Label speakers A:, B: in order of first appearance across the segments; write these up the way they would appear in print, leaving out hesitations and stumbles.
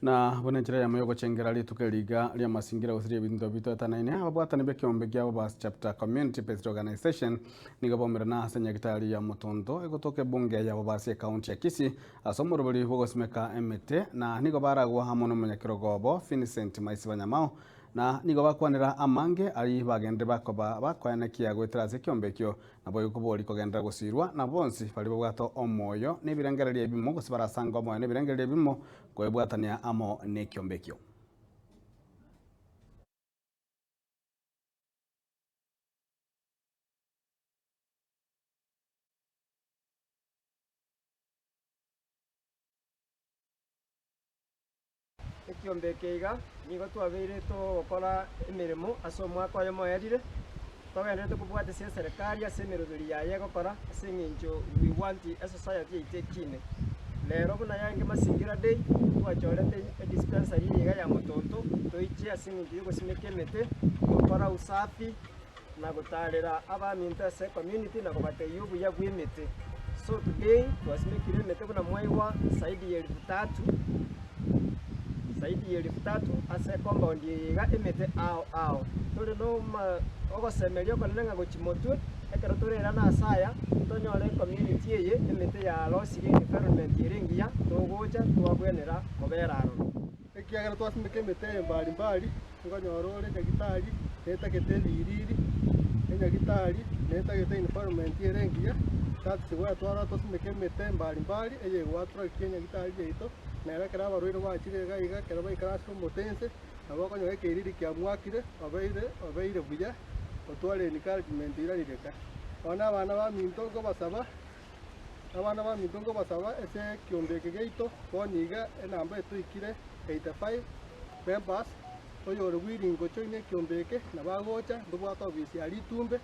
A: Na buna enchera eyemo y'ogochengera rituko eri iga ri'amasingira gose ri'ebinto bitoetanaine, ababwatani b'ekeombe kia Bobasi Chapter Community Based Organization nigo baumerana ase nyagitari ya Motonto egotoka ebunge ya Bobasi ekaunti ya Kisii ase omoroberi bw'ogosimeka emete na nigo baragwa amo nomonyakerogo obo Vincent Maisiba Nyamao na nigo bakwanera amange aria bagenderire bakoba bakoenekia goetera ase ekeombe ekio Naboigo koboria kogenderera gosiirwa na bonsi baria babwate omoyo na ebirengererio ebimo, gose barasange omoyo na ebirengererio ebimo, koebwatania amo nekiombe ekio.
B: Ekiombe eke iga nigo twabeire togokora emeremo ase omwaka oyomo oerire, togendererete kobwatesia eserekari ase emeroberi yaye egokora ase eng'encho we want esociety yaito ekine. Rero buna yarenge Mazingira Day, twachorete edispensary eye iga ya Motonto toiche ase eng'encho yogosimeka emete, gokora usafi na gotarera abaminto ase ecommunity na kobatebia obuya bw'emete. So today twasimekire emete buna mwaigwa zaidi ya elfu tatu, zaidi ya elfu tatu ase ecompound eye iga emete ao ao. Tore na oma ogosemeria okonene ng'a gochia motwe ekero torerane ase aya tonyore ecommunity eye emete yarosirie environment ere engiya togocha twabwenera kobera aroro.
C: Ekiagera twasimeka emete eye mbari mbari, nkonyora ore nyagitari netagete ebiriri, enyagitari netagete environment ere engiya, that's why twarora tosimeke emete mbari mbari eye egoattractia enyagitari yaito, nere ekero abarwaire bachire iga iga ekero baikaransire ase omote inse, nabo okonyora ekeiriri kiamwakire obeire obeire buya, otware encouragement irarireka. Bono abana baminto nkobasaba. Abana baminto nkobasaba ase ekiombe eke giaito, bono iga enamba etoikire 85 members, oyore willing gojoina ekiombe eke nabo agocha, ntobwate ofisi ya ritumbe,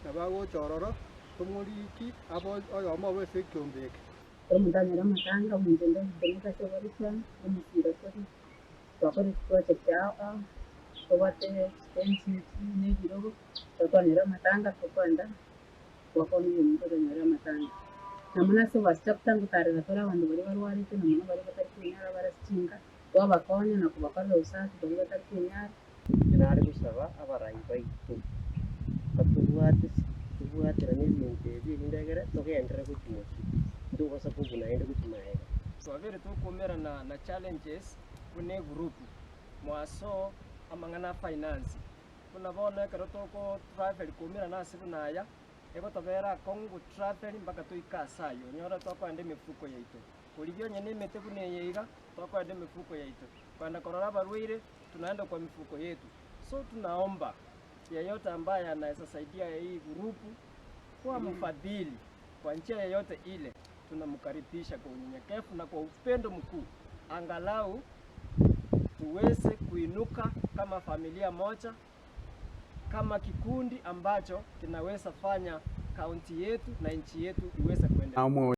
C: nabo agocha ororo, tomoriki abe oyomo obo ase ekiombe eke.
D: Ekero omonto anyora amatanga, omonto onde omotenenete ase oborisia, omosira tore, twakora echiproject ao ao, tobwate chitenti echi na ebirogo, ekero twanyora amatanga tokoenda. Gwakonya omonto otanyore amatanga. Na mono ase obasechapter ngotarera tore abanto baria barwarete na mono baria batari kwenyara bare ase chinka, twabakonya na kobakorera usafi baria batari kwenyara.
E: Inche nare gosaba abarai baito batobwate tobwaterane ebinto ebi erinde egere togenderere gochia motwe, ntobasa kobua naende gochia magega.
B: Twabeire tokomerana na challenges buna egroup, mwaso amang'ana a finance. Buna bono ekero toko travel koumerana ase buna aya, egotobera akong'u go travel mpaka toike ase ayio, onyore tokoenda emifuko yaito. Korigia onye na emete buna eye iga, tokoenda emifuko yaito. Kogenda korora abarwaire, tunaenda kwa mifuko yetu. So tunaomba yeyote ambaye anaeza saidia hii group kwa mfadhili kwa njia yeyote ile, tunamkaribisha kwa unyenyekevu na kwa upendo mkuu, angalau tuweze kuinuka kama familia moja, kama kikundi ambacho kinaweza fanya kaunti yetu na nchi yetu iweze kuendelea.